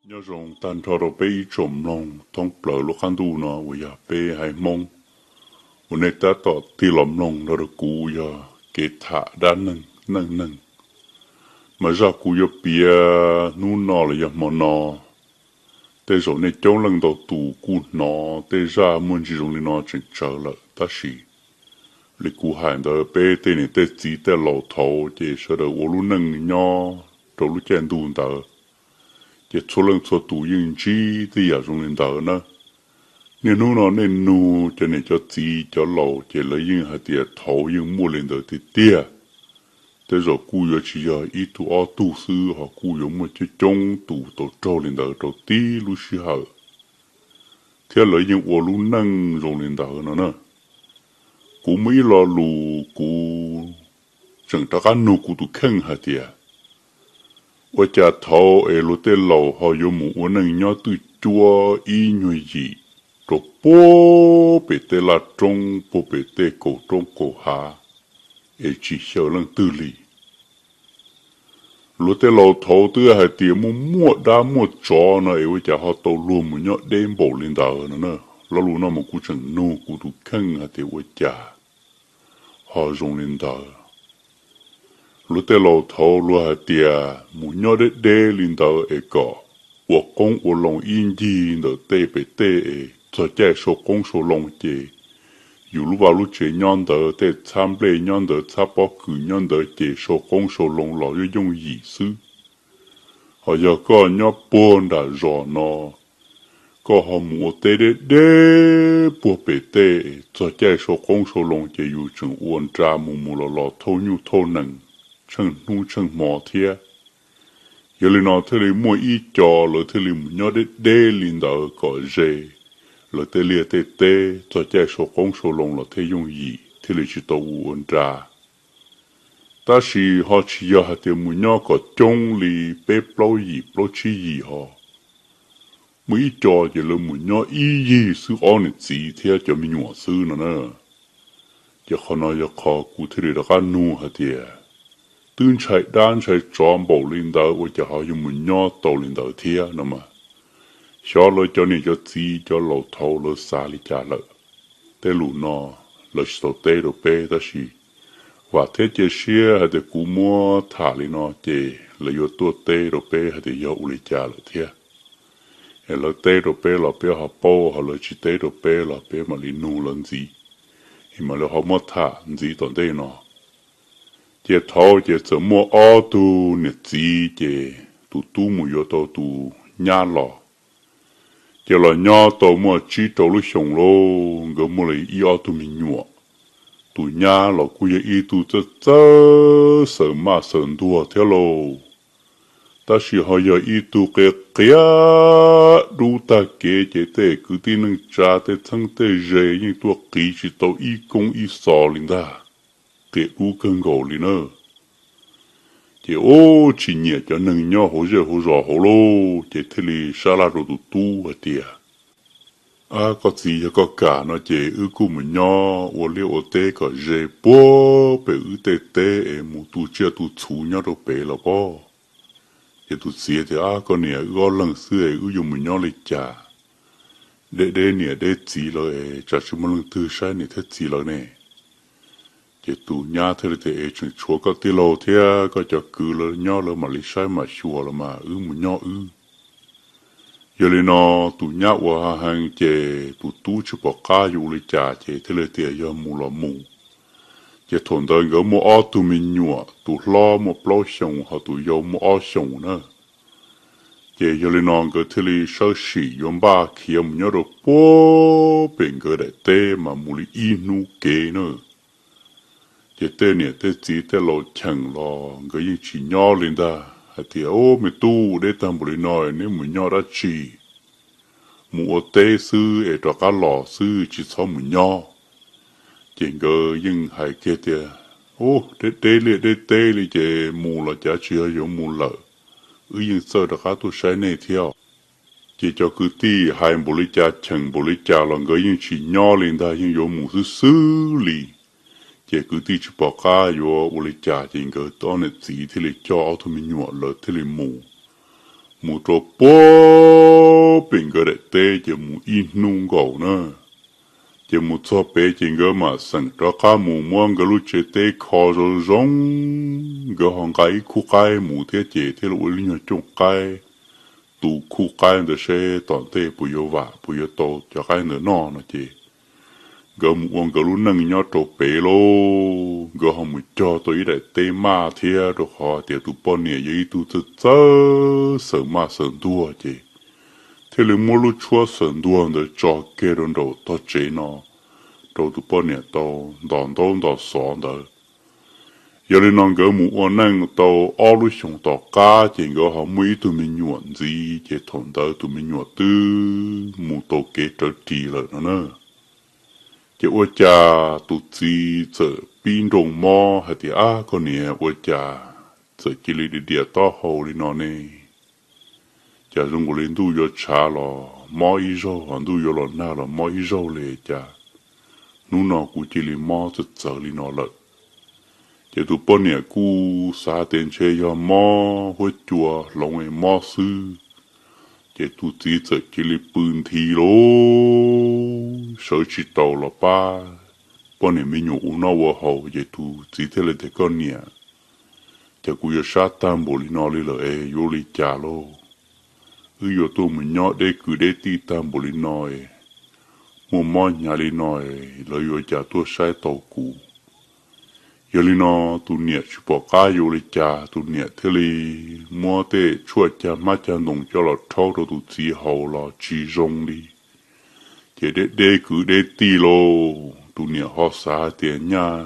Nyob zoo tag nrho rau peb ib tsoom mloog thoob plaws lub qab ntuj no uas yog peb haiv Hmoob uas nej tab tom tig los mloog nrog rau kuv yog kev tham dab neeg neej neeg. Mas zaj kuv yuav piav hnub no los yog hmo no, tej zaum nej coob leej ntau tus kuj hnov tej zaj muaj ntsis zoo li no tseem tsawv lawm, tab sis li kuv hais ntawd, peb tej niam tej txiv tej laus thaud ces sawv daws ua lub neej nyob rau lub caij ntuj ntawd, ces txhua leej txhua tus yeej ntsib tej yam zoo li ntawd na. Niaj hnub no nej nug cov niam cov txiv cov laus ces lawv yeej hais tias thaud yeej muaj li ntawd tiag tiag. Tej zaum kuj yuav tsis yog ib tug ob tug xwb, ho kuj yuav muaj coob coob tus tau raug li ntawd rau tib lub sij hawm, thiab lawv yeej ua lub neej zoo li ntawd no na. Kuv muaj ib lo lus kuv tseem rov qab nug kuv tus kheej hais tias, ua cas thaud es luag tej laus ho yuav mus ua neej nyob twj cuab ib nyuag yim rau puag pem tej laj roob, puag pem tej kaum roob kaum hav, es tsis xyaw leej twg li? Luag tej laus thaud twb hais tias muaj muaj dab muaj tsov no es ua cas ho tau luag mus nyob deb npaum li ntawd no na. Lo lus no mas kuv tseem nug kuv tus kheej hais tias ua cas ho zoo li ntawd. Luag tej laus thaud luag hais tias mus nyob deb deb li ntawd es kom ua qoob ua loo ib ncig ntawm tej pem tej es txog caij sau qoob sau loo ces yus lub vaj lub tsev nyob ntawd, tej txhab nplej nyob ntawd, txhab pob kws nyob ntawd ces sau qoob sau loo los yooj yooj yim xwb. Ho yog koj nyob puag nram zos no, koj ho mus ua teb deb deb puag pem tej, txog caij sau qoob sau loo ces yus tseem ua nra mus mus los los thauj nyuj thauj nees tsheej hnub tsheej hmo thiab. Yog li no thiaj li muaj ib co lawv thiaj li mus nyob deb deb li ntawd kom ze lawv tej liaj tej teb, txog caij sau qoob sau loo los thiaj yooj yim thiaj li tsis tau ua ua nra. Tab sis ho tsis yog hais tias mus nyob kom coob li peb plaub yim plaub tsib yim ho. Muaj ib co ces lawv mus nyob ib yig xwb ob niam txiv thiab cov me nyuam xwb no na. Ces qhov no yog qhov kuv thiaj li rov qab nug hais tias, twb ntshai dab ntshai tsov npaum li ntawd ua cas ho yuav mus nyob tau li ntawd thiab no mas. Xyov lawv cov niam cov txiv cov laus thaud lawv xav li cas lawm. Tej lus no lawv tsis tau teb rau peb, tab sis vam thiab cia siab hais tias kuv muab tham li no ces lawv yuav tuaj teb rau peb hais tias yog ua li cas lawm thiab. Es lawv teb rau peb los peb ho paub, ho lawv tsis teb rau peb los peb mam li nug lawv ntxiv, es mam li ho muab tham ntxiv tom ntej no. Ces thaud ces txawm muaj ob tug niam txiv ces tus tub mus yuav tau tus nyab los. Ces los nyob tau muaj tsib rau lub xyoos lauj, nkawd muaj li ib ob tug me nyuam. Tus nyab los kuj yog ib tug txawj txawj xaws maj xaws ntuag thiab lauj. Tab sis ho yog ib tug qia qia dub tag kev ces tej kwv tij neej tsa tej txheeb tej ze yeej tuaj qiv tsis tau ib koob ib xo li ntag. Qia dub kawg nkaus li na. Ces ub tsis nyiam cov neeg nyob hauv zej hauv zos hauv lauj, ces thiaj li sab laj rau tus tub hais tias, ab, koj txiv, yog koj kam no ces wb kuj mus nyob ua liaj ua teb kom ze puag pem wb tej teb es mus tu tsiaj tu txhuv nyob rau pem los pob. Ces tus txiv tias, ab, koj niam, wb ob leeg xwb es wb yuav mus nyob li cas? Deb deb niam deb txiv lawm es tsam tsis muaj leej twg saib niam thiab txiv lawv ne. Ces tus nyab thiaj li tias, es tseem tshuav koj tij laug thiab koj cov kwv lawv nyob, lawv mam li saib mam xyuas los mas wb mus nyob wb. Yog li no tus nyab ua heev ces tus tub tsis pom qab yuav ua li cas ces thiaj li tias yog mus los mus. Ces thaum ntawd nkawd muaj ob tug me nyuam, tus hlob muaj plaub xyoos ho tus yau muaj ob xyoos na. Ces yog li no nkawd thiaj li sawb sim yuav npaj khiav mus nyob rau puag pem nkawd daim teb mas mus li ib hnub kev na. Ces tej niam tej txiv tej laus cheem los nkawd yeej tsis nyob li ntag, hais tias, ub, me tub, deb tag npaum li no neb mus nyob dab tsi? Mus ua teb xwb es rov qab los xwb, tsis txhob mus nyob. Ces nkawd yeej hais kiag tias, ub, deb deb liaj deb teb li ces mus los cav tsis yog yuav mus lawm, wb yeej txawj rov qab tuaj saib nej thiab. Ces cov kwv tij hais npaum li cas cheem npaum li cas los nkawd yeej tsis nyob li ntag, yeej yuav mus xwb xwb li. Ces kwv tij tsis pom qab yuav ua li cas ces nkawd ob niam txiv thiaj li coj ob tug me nyuam lawv thiaj li mus. mus rau puag pem nkawd daim teb ces mus ib hnub nkaus na. Ces mus txog pem ces nkawd mam xeem rov qab mus muab nkawd lub tsev teb kho zoo zoo, nkawd ho nqa ib khub qaib mus thiab ces thiaj li ua lub nyuag cooj qaib, tu khub qaib ntawd seb tom ntej puas yuav vam puas yuav tau cov qaib ntawd noj no ces nkawd mus ua nkawd lub neej nyob rau pem lauj. Nkawd ho mus cog tau ib daim teb maj thiab, rau qhov tias tus poj niam yog ib tug txawj txawj xaws maj xaws ntuag ces thiaj li muab lub tshuab xaws ntuag ntawd tso kiag rau nraum tog tsev no rau tus poj niam tau ntos ntaub ntos xov ntawd. Yog li no nkawd mus ua neej tau ob lub xyoos tom qab ces nkawd ho muaj ib tug me nyuam ntxiv, ces thaum ntawd tus me nyuam twb mus tau kev rawv ris lawm no na. Ces ua cas tus txiv txawm pib nroo mob hais tias, Ab, koj niam, ua cas txawm cia li diam diam taub hau li no ne? Cas zoo nkaus li ntuj yuav tshav los mob ib zaug, ho ntuj yuav los nag los mob ib zaug li, cas hnub no kuv cia li mob txawv txawv li no lawm? Ces tus poj niam kuj xav tias ntshe yog mob huab cua hloov es mob xwb. Ces tus txiv txawm cia li pw nthi lauj, sawv tsis taus los pab poj niam me nyuam ua noj ua haus. Ces tus txiv thiaj li tias, Koj niam, cas kuv yuav sab tag npaum li no li lawm es yuav ua li cas lauj? Wb yuav tuaj mus nyob deb kwv deb tij tag npaum li no es muaj mob hnyav li no es lawv yuav cas tuaj saib tau kuv? Yog li no tus niam tsis pom qab yuav ua li cas, tus niam thiaj li muab tej tshuaj cag hmab cag ntoos coj los rhaub rau tus txiv haus los tsis zoo li. Ces deb deb kwv deb tij lauj, tus niam ho xav hais tias nyaj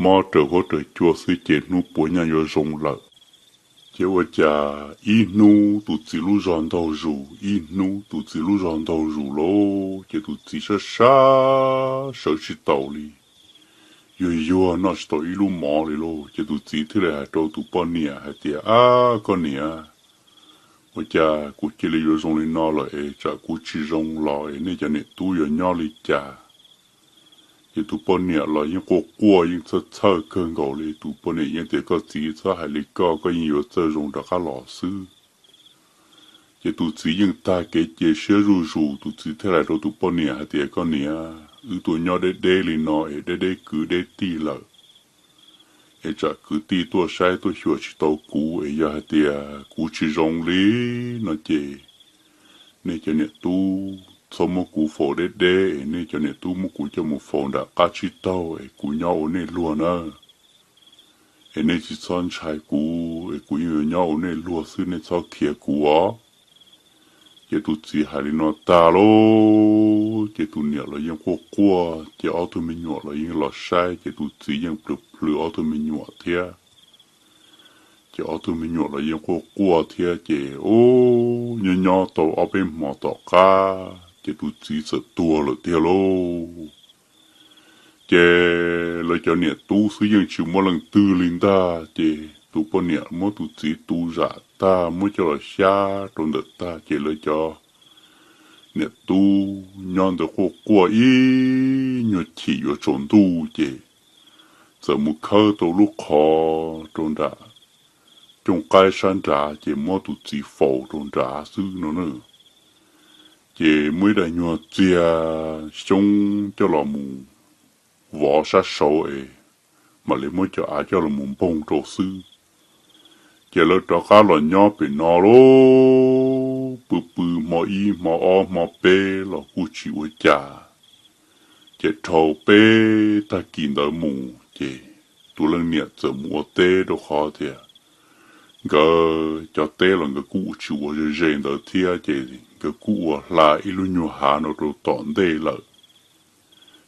mob raws huab raws cua xwb ces hnub puav nyaj yuav zoo lawm. Ces ua cas ib hnub tus txiv lub zog ntaug zus, ib hnub tus txiv lub zog ntaug zus lauj, ces tus txiv sab sab sawv tsis taus li, yuag yuag noj tsis tau ib lub mov li lauj. Ces tus txiv thiaj li hais rau tus poj niam hais tias, Ab, koj niam, ua cas kuv cia li yuav zoo li no lawm es tsam kuv tsis zoo los es nej cov niam tub yuav nyob li cas? Ces tus poj niam los yeej quaj quaj yeej txhawj txhawj kawg nkaus li. Tus poj niam yeej tias, Koj txiv, txhob hais li koj, koj yeej yuav txawj zoo rov qab los xwb. Ces tus txiv yeej tag kev cia siab zuj zus, tus txiv thiaj hais rau tus poj niam hais tias, Koj niam, wb tuaj nyob deb deb li no es deb deb kwv deb tij lawm es tsam kwv tij tuaj saib tuaj xyuas tsis tau kuv es yog hais tias kuv tsis zoo li no ces nej cov niam tub txhob muab kuv faus deb deb es nej cov niam tub muab kuv coj mus faus nram qab tsib taug es kuv nyob ua nej luag na. Es nej tsis txhob ntshai kuv es kuv yeej yuav nyob ua nej luag xwb, nej txhob khiav kuv os. Ces tus txiv hais li no tag lauj, ces tus niam los yeej quaj quaj, ces ob tug me nyuam los yeej los saib, ces tus txiv yeej plhws plhws ob tug me nyuam thiab. Ces ob tug me nyuam los yeej quaj quaj thiab, ces ub, nyob nyob tau ob peb hmo tom qab ces tus txiv txawm tuag lawm tiag lauj. Ces lawv cov niam tub xwb yeej tsis muaj leej twg li ntag, ces tus poj niam muab tus txiv tu zam tag muab coj los xyab rau ntawm tag, ces lawv cov niam tub nyob ntawd quaj quaj ib nyuag chim yuav tsaus ntuj, ces txawm mus khawb tau lub qhov rau nram cooj qaib sab nrad, ces muab tus txiv faus rau nrad xwb no na. Ces muaj ib daim nyuag txiag xyoob coj los mus vov sab saud es mam li muab cov av coj los mus npoog rau xwb. Ces lawv rov qab los nyob pem no lauj, pw pw hmo ib hmo ob hmo peb los kuj tsis ua cas. Ces dhau peb tag kis ntawd mus ces tus leej niam txawm mus ua teb, rau qhov tias nkawd cov teb los nkawd kuj tsis ua ze ze ntawd thiab, ces nkawd kuj ua hla ib lub nyuag hav no rau tom ntej lawm.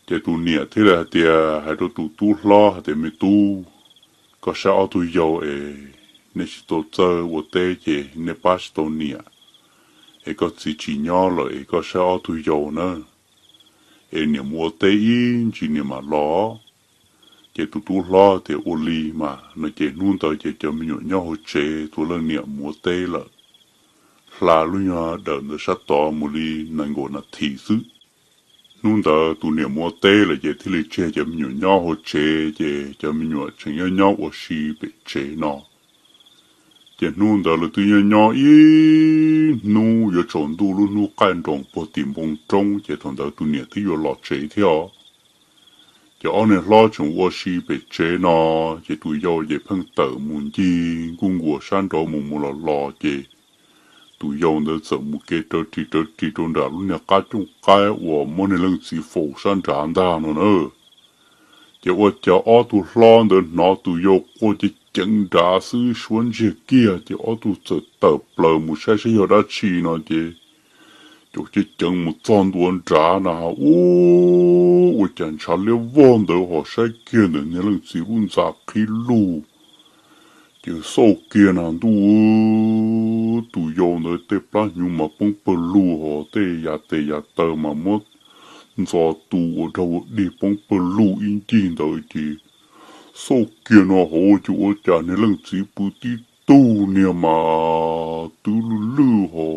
Ces tus niam thiaj li hais tias, hais rau tus tub hlob hais tias, Me tub, koj saib ob tug yau es nej tsis tau txawj ua teb ces nej pab tsis tau niam, es koj txiv tsis nyob lawm es koj saib ob tug yau na, es niam mus ua teb ib ntsis niam mam los. Ces tus tub hlob tias, Ua li mas no. Ces hnub ntawd ces cov me nyuam nyob hauv tsev, tus leej niam mus ua teb lawm, hla lub nyuag dawm ntawd sab tod mus li nees nkaum nas this xwb. Hnub ntawd tus niam mus ua teb lawm ces thiaj li tseg cov me nyuam nyob hauv tsev, ces cov me nyuam tseem nyob nyob ua si pem tsev no. Ces hnub ntawd lawv twb nyob nyob ib hnub yuav tsaus ntuj lub hnub qaij nroos puag tim npoo roob, ces thaum ntawd tus niam twb yuav los tsev thiab os. Ces ob niag hlob tseem ua si pem tsev no, ces tus yau ces pheej tawm mus ncig nkuj nkuas sab nraud mus mus los los ces tus yau ntawd txawm mus ke rawv ris rawv ris rau nram lub niag qab cooj qaib uas muab niag leej txiv faus sab nrad ntag no na. Ces ua cas ob tug hlob ntawd hnov tus yau quaj ceev ceev nrad xwb, suab ntsiag kiag, ces ob tug txawm tawm plaws mus saib saib yog dab tsi no ces caum ceev ceev mus txog ntua nrad na, ua, ua cas ntshav liab vog ntawd ho saib kiag ntawm niag leej txiv lub ntxa qhib lug. Ces xauj kiag na ntuj, tus yau ntawd tej plab hnyuv mas poob pawg lug ho tej yav tes yav taw mas muab ntxo tu ua dog ua dig poob pawg lug ib ncig ntawd ces xauj kiag no hauv ces ua cas niag leej txiv pw tib tug niag mas twb lwj lwj ho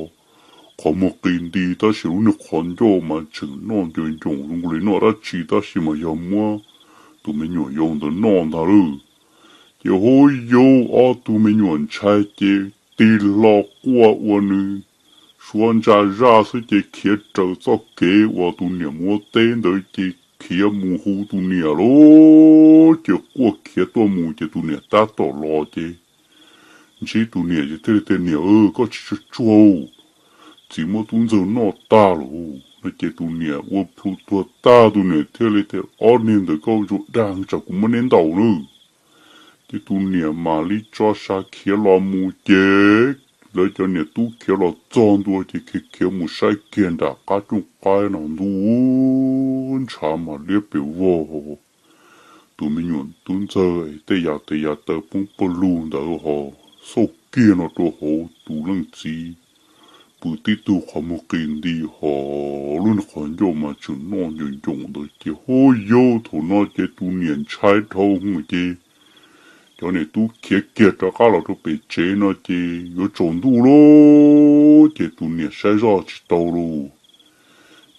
qhov muag qis nti tab sis lub niag qhov ncauj mas tseem noj nco ncoom zoo li noj dab tsi tab sis mas yog muab tus me nyuam yau ntawd noj ntag lauj. Ces hauv yau ob tug me nyuam ntshai ces tig hlo quaj ua nws suav ntsa zaj xwb ces khiav raws txoj kev uas tus niam mus ua teb ntawd ces khiav mus hu tus niam lauj. Ces quaj khiav tuaj mus ces tus niam tab tom los ces ntsib tus niam ces thiaj li tias, Niam, koj tsis tsuag tsuag, txiv muab tub ntxawg noj tag lawm no. Ces tus niam ua plhu tuag tag, tus niam thiaj li tias, Ob niag ntawd koj ntsuas dag tsam kuv muab neb ntaus nawb. Ces tus niam mam li tso sa khiav los mus ces lawv cov niam tub khiav los txog ntua ces khiav khiav mus saib kiag nram qab cooj qaib no ntuj, ntshav mas liab pes vog ho tus me nyuam tub ntxawg tej yav tes yav taw poob pawg lug ntawd ho xauj kiag no rau hauv tus leej txiv pw tib tug qhov muag qis nti ho lub niag qhov ncauj mas tseem noj ncoom ncoom ntawd ces hauv yau thaum no ces tus niam ntshai dhau hwv ces cov niam tub khiav kiag rov qab los rau pem tsev no ces yuav tsaus ntuj lauj ces tus niam saib zoj tsis tau lauj.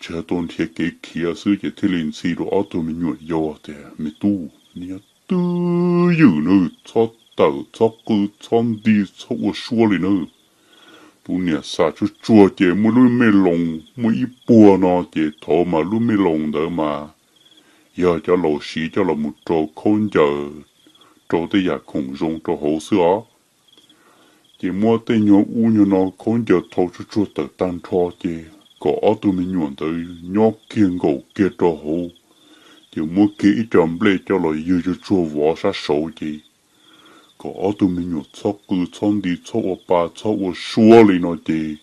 Tsis hais tau nrhiav kev khiav xwb ces thiaj li ntxhi rau ob tug me nyuam yau tias, Me tub, neb nyob twj ywm nawb, txhob tawm txhob qw txhob nti txhob ua suab li nawb. Tus niam xam tsuag tsuag ces muaj lub me loos muaj ib puag no ces thaum mas lub me loos ntawd mas yog cov laus siv coj los mus rau khaub ncaws rau tej yam khoom zoo rau hauv xwb os. Ces muab tej nyuag ub nyuag no khaub ncaws thau tsuag tsuag tawm tag nrho ces kom ob tug me nyuam ntawd nyob kiag nkaum kiag rau hauv, ces muab kiag ib co nplej coj los ywg tsuag tsuag vov sab saud ces kom ob tug me nyuam txhob qw txhob nti txhob ua pa txhob ua suab li no ces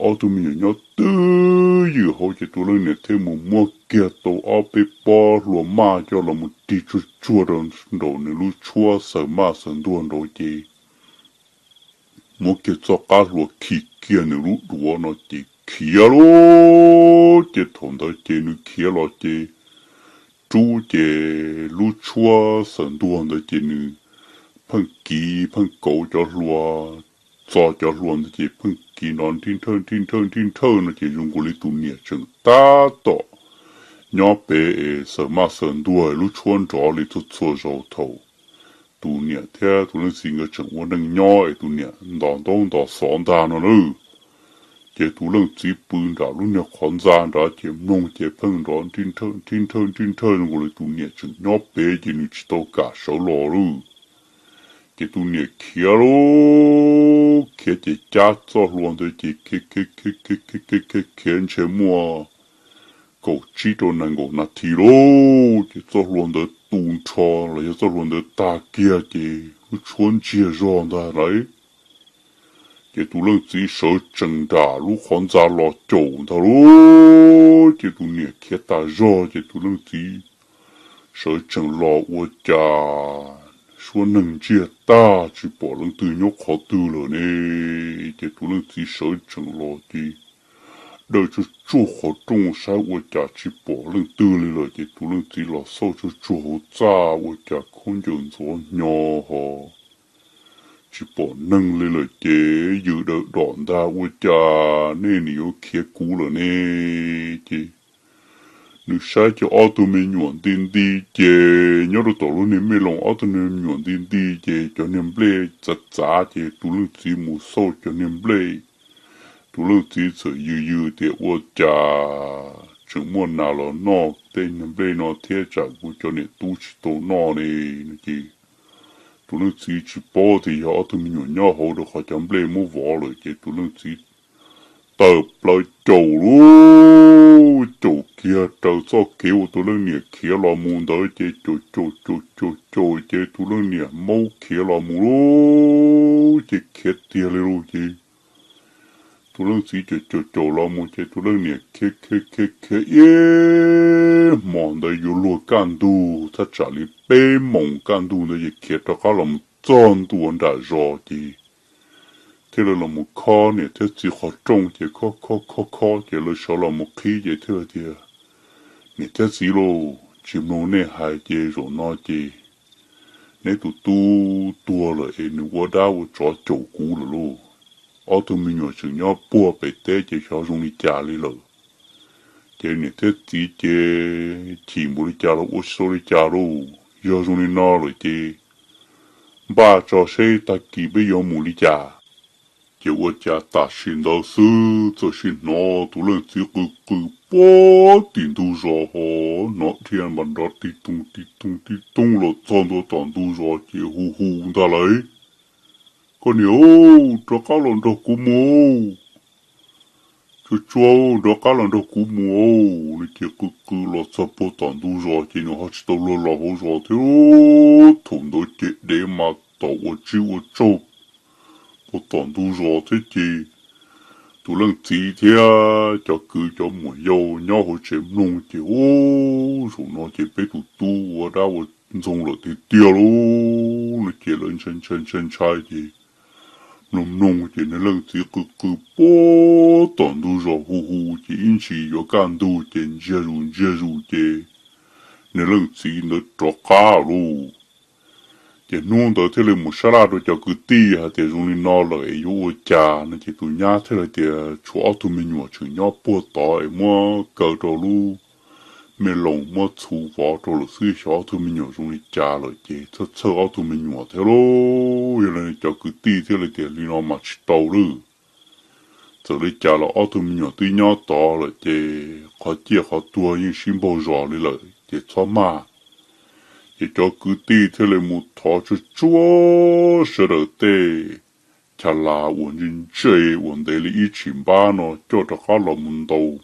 ob tug me nyuam nyob twj ywm hauv ces tus leej niam thiaj mus muab kiag tau ob peb pob hlua maj coj los mus rig tsuag tsuag rau nraum nws lub tshuab xaws maj xaws ntuag nraud ces muab kiag txoj qab hlua khi kiag nws lub duav no ces khiav lauj. Ces thaum ntawd ces nws khiav los ces rub ces lub tshuab xaws ntuag ntawd ces nws pheej kiv pheej kauv cov hlua, txo cov hlua ntawd ces pheej kiv nrov nrhij nrhawj nrhij nrhawj nrhij nrhawj no ces zoo nkaus li tus niam tseem tab tom nyob pem es xaws maj xaws ntuag lub tshuab nrov li txhua txhua zaus thaum tus niam thiab tus leej txiv nkawd tseem ua neej nyob es tus niam ntos ntaub ntos xov ntag no na. Ces tus leej txiv pw nram lub niag qhov ntxa nrad ces mloog ces pheej nrov nrhij nrhawj nrhij nrhawj nrhij nrhawj zoo nkaus li tus niam tseem nyob pem ces nws tsis tau kam sawv los lauj. Ces tus niam khiav lauj, khiav ces cab txoj hlua ntawd ces khiav khiav khiav khiav khiav khiav khiav khiav ntshe muaj kaum tsib rau nees nkaum nas this lauj, ces txoj hlua ntawd tu nrho los yog txoj hlua ntawd tag kiag ces lub tshuab ntsiag zog ntag lauj. Ces tus leej txiv sawv tsees nram lub qhov ntxa los caum ntag lauj, ces tus niam khiav tas zog ces tus leej txiv sawv tsees los ua cas suab neeg ntsiag tag tsis pom leej twg nyob qhov twg lawm ne. Ces tus leej txiv sawv tsees los ces dawj tsuag tsuag qhov rooj saib ua cas tsis pom leej twg li lawm ces tus leej txiv los xauj tsuag tsuag hauv txaj ua cas khaub ncaws ntxov hnyo ho tsis pom neeg li lawm ces yws daws dom ntag ua cas nej nim yuav khiav kuv lawm ne. Ces Nws saib ces ob tug me nyuam nti nti, ces nyob rau tom lub niag me loos ob tug me nyuam nti nti ces cov niag nplej txav txav, ces tus leej txiv mus xauj cov niag nplej. Tus leej txiv txawm yws yws tias, Ua cas tseem muaj nas los noj tej niag nplej no thiab, tsam kuv cov niam tub tsis tau noj ne? No ces tus leej txiv tsis paub tias yog ob tug me nyuam nyob hauv, rau qhov cov nplej muab vov lawm, ces tus leej txiv tawm plaws caum lauj, caum kiag raws txoj kev uas tus leej niam khiav los mus ntawd, ces caum caum caum caum caum, ces tus leej niam maub khiav los mus lauj, ces khiav tiag li lauj. Ces tus leej txiv caum caum caum los mus, ces tus leej niam khiav khiav khiav khiav ib hmos ntawd yuav luag kaj ntug, thaj tsam li peb moos kaj ntug ntawd, ces khiav rov qab los mus txog ntua nram zos, ces thiaj li los mus khob niam thiab txiv qhov rooj, ces khob khob khob khob, ces lawv sawv los mus qhib, ces thiaj li tias, Niam thiab txiv lauj, tsis mloog nej hais, ces zaum no ces neb tus tub tuag lawm es nws ua dab ua tsov caum kuv lawm lauj. Ob tug me nyuam tseem nyob puag pem teb, ces xyov zoo li cas li lawm. Ces niam thiab txiv ces chim npaum li cas los ua tsis tau li cas lauj. Yog zoo li no lawm ces npaj tso seb tag kis peb yuav mus li cas. Ces ua cas tam sim ntawd xwb txawm sim hnov tus leej txiv qw qw puag tim ntug zos, ho hnov dhia npas nrov tib toog tib toog tib toog los txog ntua tom ntug zos, ces hu hu ntag lauj, Koj niam, rov qab los nrog kuv mus. Tsuag tsuag, rov qab los nrog kuv mus. Nws ces qw qw los txog puag tom ntug zos, ces nws ho tsis tau luag los hauv zos thiab. Thaum ntawd ces dev mas tom ua tsib ua tsaug puag tom ntug zos thiab, ces tus leej txiv thiab cov kwv cov muam yau nyob hauv tsev mloog ces, Ub, zaum no ces peb tus tub ua dab ua ntxoog lawm tiag tiag lauj. No ces lawv ntshai ntshai ntshai ntshai ces mloog mloog ces niag leej txiv qw qw puag tom ntug zos hu hu ces ib ntsis yuav kaj ntug ces ntsiag zus ntsiag zus ces niag leej txiv ntawd rov qab lauj. Ces hnub ntawd thiaj li mus sab laj rau cov kwv tij hais tias zoo li no lawm es yuav ua cas no, ces tus nyab thiaj li tias tshuav ob tug me nyuam tseem nyob puag tod es muab kaw rau lub me loos muab txhuv vov rau lawm xwb, xyov ob tug me nyuam zoo li cas lawm ces txhawj txhawj ob tug me nyuam thiab lauj. Yog li cov kwv tij thiaj li tias li no mas tsis tau lawm. Txawm li cas los ob tug me nyuam twb nyob tod lawm ces qhov ciaj qhov tuag yeej sib npaug zos li lawm ces txhob maj. Ces cov kwv tij thiaj li mus thov tsuag tsuag sawv daws tej chav las uas ntse ntse uas ntev li ib tshim npab no coj rov qab los mus ntaus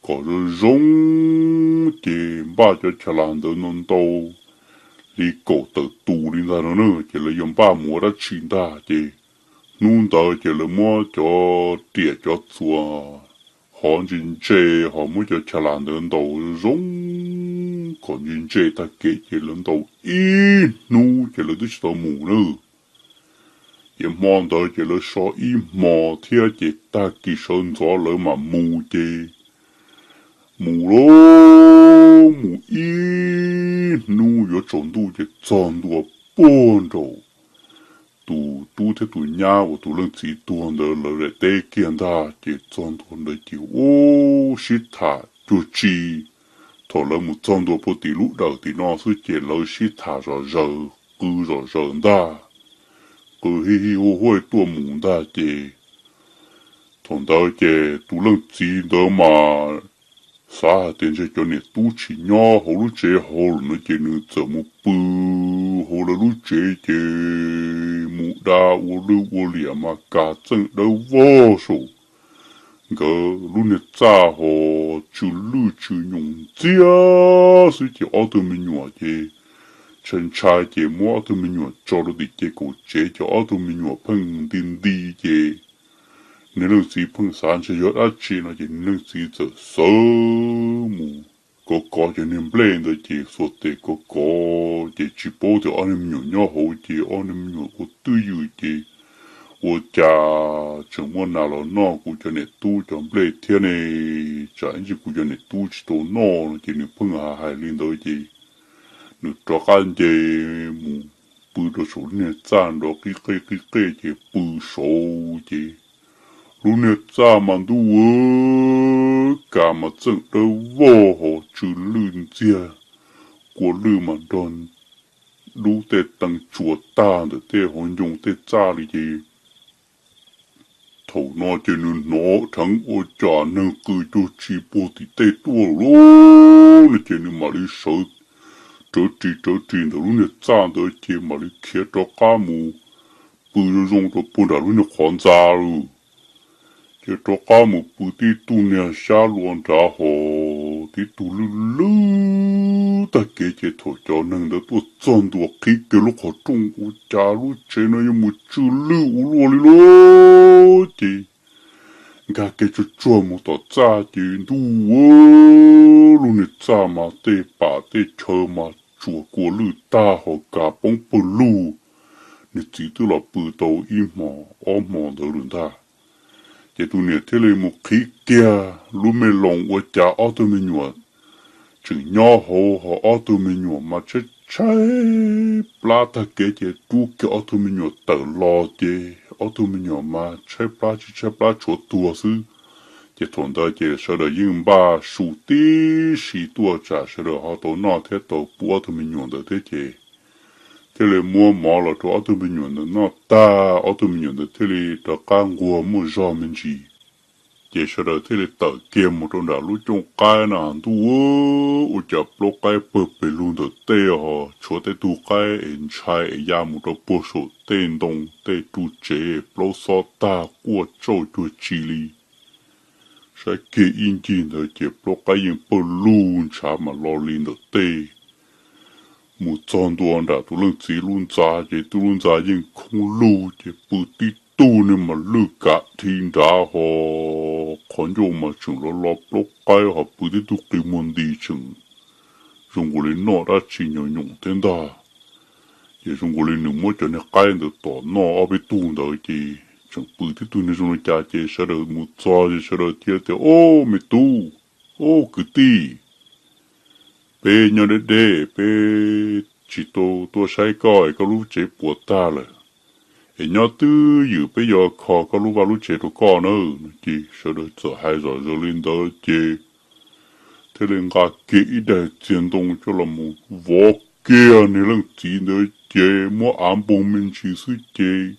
kom zoo zoo, ces npaj cov chav las ntawd ntau ntau li kaum tawm tus li ntag no na, ces lawv yuav npaj mus ua dab tsi ntag. Ces hnub ntawd ces lawv muab cov riam cov txuas hov ntse ntse, ho muab cov chav las ntawd ntaus zoo kom ntse ntse tag kev, ces lawv ntaus ib hnub ces lawv twb tsis tau mus na. Ces hmo ntawd ces lawv so ib hmos thiab ces tag kis sawv ntxov lawv mam mus ces mus lauj, mus ib hnub yuav tsaus ntuj ces txog ntua puag nraum tus tub thiab tus nyab uas tus leej txiv tuag ntawd lawv daim teb kiag ntag. Ces txog ntua ntawd ces ub sib tham cuag tsi. Thaum lawv mus txog ntua puag tim lub dawm tim no xwb ces lawv sib tham zom zaws qw zom zaws ntag, qw hij hij huaj huaj tuaj mus ntag. Ces thaum ntawd ces tus leej txiv ntawd mas xav hais tias ntshe cov niam tub tsis nyob hauv lub tsev hauv lawm no ces nws txawm mus pw hauv lawv lub tsev ces mus da ua lwj ua liam mas kav txeej dawb vog saum nkawd lub niag txaj ho tsw lwj tsw nyoos ntxiag xwb. Ces ob tug me nyuam ces ntshai ntshai ces muab ob tug me nyuam tso rau tim ce kaum tsev ces ob tug me nyuam pheej nti nti ces niag leej txiv pheej xav ntshe yog dab tsi no ces niag leej txiv txawm sawv mus kov kov cov niag nplej ntawd ces xuas tes kov kov ces tsis paub tias ob niag me nyuam nyob hauv ces ob niag me nyuam ua twj ywm ces ua cas tseem muaj nas los noj kuv cov niam tub cov nplej thiab ne, tsam ib ntsis kuv cov niam tub tsis tau noj no ces nws pheej hais hais li ntawd ces nws rov qab nce mus pw rau saum lub niag txaj nrov qib qej qib qej ces pw saud ces lub niag txaj mas ntuj aw Lub kav mas txeem dawb vog hos tsw lwj ntxiag, kua lwj mas nrog dub tej teev tsuas tag ntawm tej hauv ncoo tej txaj li ces thaum no ces nws hnov dheev ua cas neeg qw cuag tsi puag tim tej tuaj lawm lauj. No ces nws mam li sawv rawv ris rawv ris ntawm lub niag txaj ntawd ces mam li khiav rov qab mus pw zoo zoo rau puag nram lub niag qhov ntxa lawm. Ces rov qab mus pw tib tug niag xyab lua nrad hos tib tug lwj lwj tag kev ces thaum cov neeg ntawd tuaj txog ntua qhib kiag lub qhov rooj ua cas lub tsev no yuav mus tsw lwj ua luaj li lauj. Ces nkag kiag tsuag tsuag mus tom txaj ces ntuj, lub niag txaj mas tej pam tej chaw mas tsuas kua lwj tag hos kav poob pawg lug. Niag txiv twb los pw tau ib hmo ob hmo ntawd lawm ntag. Ces tus niam thiaj li mus qhib kiag lub me loos ua cas ob tug me nyuam tseem nyob hauv hos ob tug me nyuam mas tshaib tshaib plab tag kev ces rub kiag ob tug me nyuam tawm los ces ob tug me nyuam mas tshaib plab tsis tshaib plab tshuav tuag xwb. Ces thaum ntawd ces sawv daws yeej npaj su tib si tuaj tsam sawv daws ho tau noj thiab tau pub ob tug me nyuam ntawd thiab ces thiaj li muab mov los rau ob tug me nyuam ntawd noj tag ob tug me nyuam ntawd thiaj li rov qab nquag muaj zog me ntsis. Ces sawv daws thiaj li tawm kiag mus rau nram lub cooj qaib no ntuj, ua cas plaub qaib pawg pes lug ntawm tej hos tshuav tej tug qaib es ntshai es ya mus rau puag saum tej ntoo tej ru tsev plaub xob tag quaj tsauj cuag tsi li. Saib kiag ib ncig ntawd ces plaub qaib yeej pawg lug ntshav mas lo li ntawm tej. Mus txog ntua nram tus leej txiv lub ntxa ces tus lub ntxa yeej khoob lug ces pw tib tug niag mas lwj kav dhi nrad hos qhov ncauj mas tseem lo lo plaub qaib hos pw tib tug qi muag nti tseem zoo nkaus li noj dab tsi nyoos nyoos thiab ntag. Ces zoo nkaus li nws muab cov niag qaib ntawd tom noj ob peb tug ntawd ces tseem pw tib tug niag zoo li cas ces sawv daws mus txog ces sawv daws thiaj tias, Ob me tub, ob kwv tij, peb nyob deb deb peb tsis tau tuaj saib koj es koj lub tsev puas tag lawm, es nyob twj ywm peb yuav kho koj lub vaj lub tsev rau koj na. Ces sawv daws txawm hais zom zaws li ntawd ces thiaj li nqa kiag ib daim txiag ntoo coj los mus vov kiag niag leej txiv ntawd ces muab av npoog me ntsis xwb ces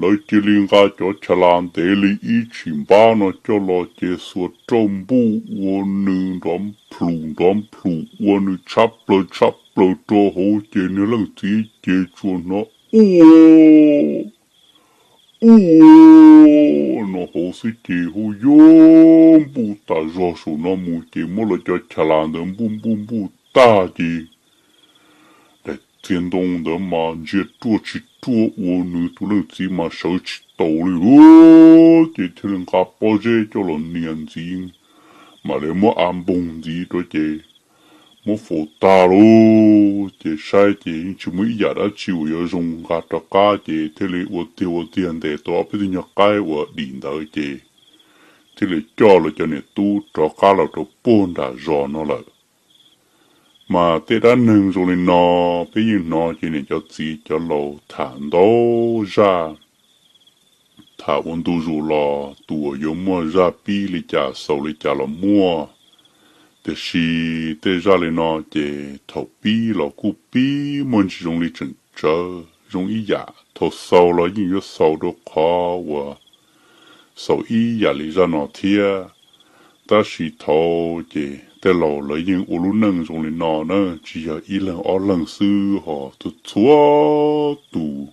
lawv cia li nqa cov chav las ntev li ib tshim npab no coj los ces xuas rauj npuj ua nws nrov nplhum nrov nplhum ua nws tshab plaws tshab plaws rau hauv ces niag leej txiv ces tsuas hnov ua ua no hauv xwb ces hu yuav npuj tas zog saum no mus ces muab lawv cov chav las ntawd npuj npuj npuj tag ces daim txiag ntoo ntawd mas ntsia ruaj tsis ruaj ua nws tus leej txiv mas sawv tsis taus li lauj. Ces thiaj li nqa pob zeb coj los nias ntxiv, mam li muab av npoog ntxiv rau ces muab faus tag lauj. Ces saib ces yeej tsis muaj ib yam dab tsi uas yuav zoo nqa rov qab ces thiaj li ua tiag ua tiag ntes tau ob peb tug nyuag qaib uas dim ntawd ces thiaj li coj lawv cov niam tub rov qab los rau puag nram zos no lawm. Mas tej dab neeg zoo li no peb yeej hnov ces niam cov txiv cov laus tham ntau zaj, tham ua ntu zus los tus uas yuav muaj zaj pib li cas xaus li cas los muaj. Tiam sis tej zaj li no ces thaum pib los kuj pib muaj ntsis zoo li tseem tsawv zoo ib yam, thaum xaus los yeej yuav xaus rau qhov uas xaus ib yam li zaj no thiab. Tab sis thaud ces tej laus lawv yeej ua lub neej zoo li no na, tsis yog ib leeg ob leeg xwb ho txhua txhua tus.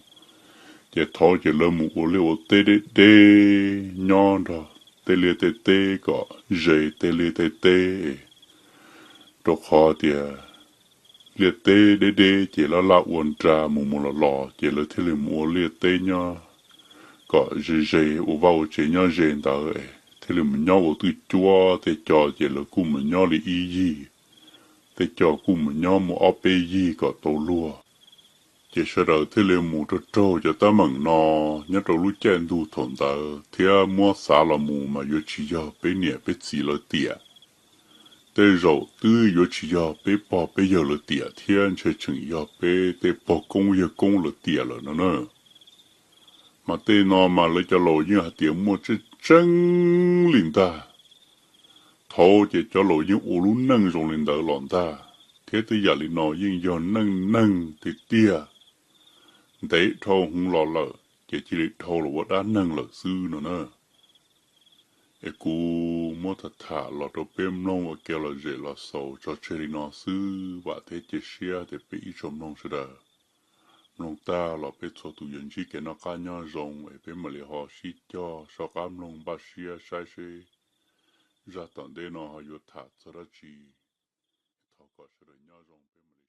Ces thaud ces lawv mus ua liaj ua teb deb deb nyob nrog tej liaj tej teb kom ze tej liaj tej teb, rau qhov tias liaj teb deb deb ces laj laj ua nra mus mus los los ces lawv thiaj li mus ua liaj teb nyob kom ze ze ua vaj ua tsev nyob ze ntawd, thiaj li mus nyob ua twj cuab. Tej co ces lawv kuj mus nyob li ib yig, tej co kuj mus nyob mus ob peb yig kom tau luag. Ces sawv daws thiaj li mus raug raug cov teeb meem no nyob rau lub caij ntuj thaum ntawd thiab muab xav los mus mas yuav tsis yog peb niam peb txiv lawv tiam. Tej zaum twb yuav tsis yog peb pog peb yawg lawv tiam thiab, ntshe tseem yog peb tej pog koob yawg koob lawv tiam lawm no na. Mas tej no mas lawv cov laus yeej hais tias muaj tseeb tseeb li ntag. thaud ces cov laus yeej ua lub neej zoo li ntawd los ntag, thiab tej yam li no yeej yog neej neeg tiag tiag. Ntev dhau hwv los lawm ces cia li dhau los ua dab neeg lawm xwb no na. Es kuv muab tham tham los rau peb mloog ua kev lom zem los xaus tso tseg li no xwb, vam thiab cia siab tias peb ib tsoom mloog sawv daws mloog tag los peb txhua tus yuav ntsib kev noj qab nyob zoo, es peb mam li ho sib cog soj qab mloog npaj siab saib seb zaj tom ntej no ho yuav tham txog dab tsi. Thov kom sawv daws nyob zoo, peb mam li